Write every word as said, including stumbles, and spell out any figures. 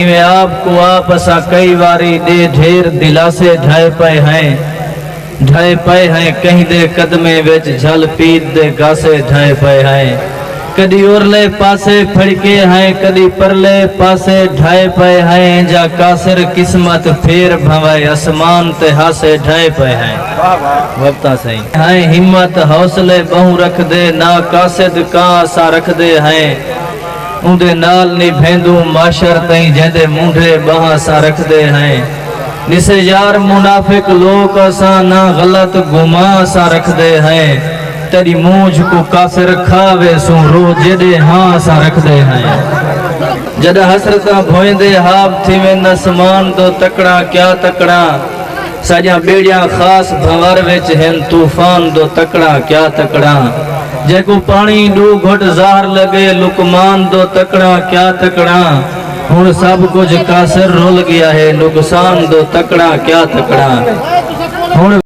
ایویں آپ کوں آپ اساں کئی واری ݙے ڈھیر دلاسے ڈھائے پئے ہیں، ڈھائے پئے ہیں، کہیں دے قدمیں وچ جھل پیت دے گاسے ڈھائے پئے ہیں۔ کݙی اورلے پاسے پھڑکے ہیں، کݙی پرلے پاسے ڈھائے پئے ہیں، جا کاسر قسمت پھیر بھنوائے اسمان تے ہاسے ڈھائے پئے ہیں۔ وقتاں سئیں ہیں ہمت حوصلے ٻہوں رکھدے، نا قاصد کاں اساں رکھدے ہیں۔ اوندے نال نبھیندوں معاشر تئیں، جیندے مونڈھے ٻاہاں اساں رکھدے ہیں۔ نسے یار منافق لوک اساں، نہ غلط گمان اساں رکھدے ہیں۔ تیݙی مونجھ کوں کافر کھا ویسوں، رو جیݙے ہاں اساں رکھدے ہیں۔ جݙاں حسرتاں بھوئیں دے ہاب تھیون اسمان دو تکڑاں کیا تکڑاں، ساݙیاں ٻیڑیاں خاص بھنور وچ ہن، طوفان دو تکڑاں کیا تکڑاں۔ جیکوں پاݨی ݙو گھٹ زہر لڳے، لقمان دو تکڑاں کیا تکڑاں۔ ہݨ سب کجھ کاسر رل ڳیا ہے، نقصان دو تکڑاں کیا تکڑاں۔ ہݨ